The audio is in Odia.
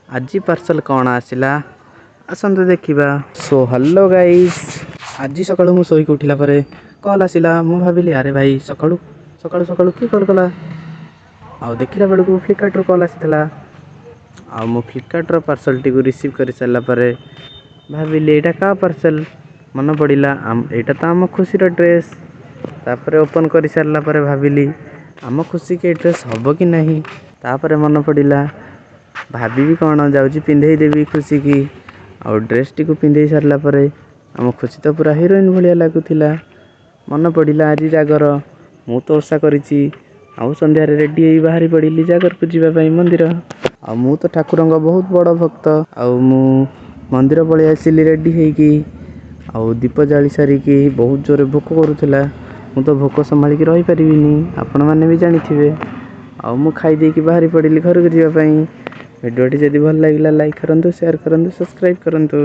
ଆଜି ପାର୍ସଲ୍ କ'ଣ ଆସିଲା, ଆସନ୍ତୁ ଦେଖିବା। ସୋ ହ୍ୟାଲୋ ଗାଇସ୍, ଆଜି ସକାଳୁ ମୁଁ ଶୋଇକି ଉଠିଲା ପରେ କଲ୍ ଆସିଲା। ମୁଁ ଭାବିଲି, ଆରେ ଭାଇ, ସକାଳୁ ସକାଳୁ ସକାଳୁ କିଏ କଲ୍ କଲା? ଆଉ ଦେଖିଲା ବେଳକୁ ଫ୍ଲିପକାର୍ଟରୁ କଲ୍ ଆସିଥିଲା। ଆଉ ମୁଁ ଫ୍ଲିପକାର୍ଟର ପାର୍ସଲଟିକୁ ରିସିଭ୍ କରିସାରିଲା ପରେ ଭାବିଲି, ଏଇଟା କାହା ପାର୍ସଲ୍? ମନେ ପଡ଼ିଲା, ଏଇଟା ତ ଆମ ଖୁସିର ଡ୍ରେସ୍। ତାପରେ ଓପନ୍ କରିସାରିଲା ପରେ ଭାବିଲି, ଆମ ଖୁସିକି ଏ ଡ୍ରେସ୍ ହେବ କି ନାହିଁ? ତାପରେ ମନେ ପଡ଼ିଲା, ଭାବିବି କ'ଣ, ଯାଉଛି ପିନ୍ଧେଇ ଦେବି ଖୁସିକି। ଆଉ ଡ୍ରେସ୍ଟିକୁ ପିନ୍ଧେଇ ସାରିଲା ପରେ ଆମ ଖୁସି ତ ପୁରା ହିରୋଇନ୍ ଭଳିଆ ଲାଗୁଥିଲା। ମନେ ପଡ଼ିଲା, ଆଜି ଜାଗର, ମୁଁ ତ ଓଷା କରିଛି। ଆଉ ସନ୍ଧ୍ୟାରେ ରେଡ଼ି ହେଇ ବାହାରି ପଡ଼ିଲି ଜାଗରକୁ ଯିବା ପାଇଁ ମନ୍ଦିର। ଆଉ ମୁଁ ତ ଠାକୁରଙ୍କ ବହୁତ ବଡ଼ ଭକ୍ତ। ଆଉ ମୁଁ ମନ୍ଦିର ପଳେଇ ଆସିଲି ରେଡ଼ି ହେଇକି। ଆଉ ଦୀପ ଜାଳି ସାରିକି ବହୁତ ଜୋରେ ଭୋକ କରୁଥିଲା। ମୁଁ ତ ଭୋକ ସମ୍ଭାଳିକି ରହିପାରିବିନି, ଆପଣମାନେ ବି ଜାଣିଥିବେ। ଆଉ ମୁଁ ଖାଇ ଦେଇକି ବାହାରି ପଡ଼ିଲି ଘରକୁ ଯିବା ପାଇଁ। ଭିଡ଼ିଓଟି ଯଦି ଭଲ ଲାଗିଲା, ଲାଇକ୍ କରନ୍ତୁ, ସେୟାର କରନ୍ତୁ, ସବସ୍କ୍ରାଇବ୍ କରନ୍ତୁ।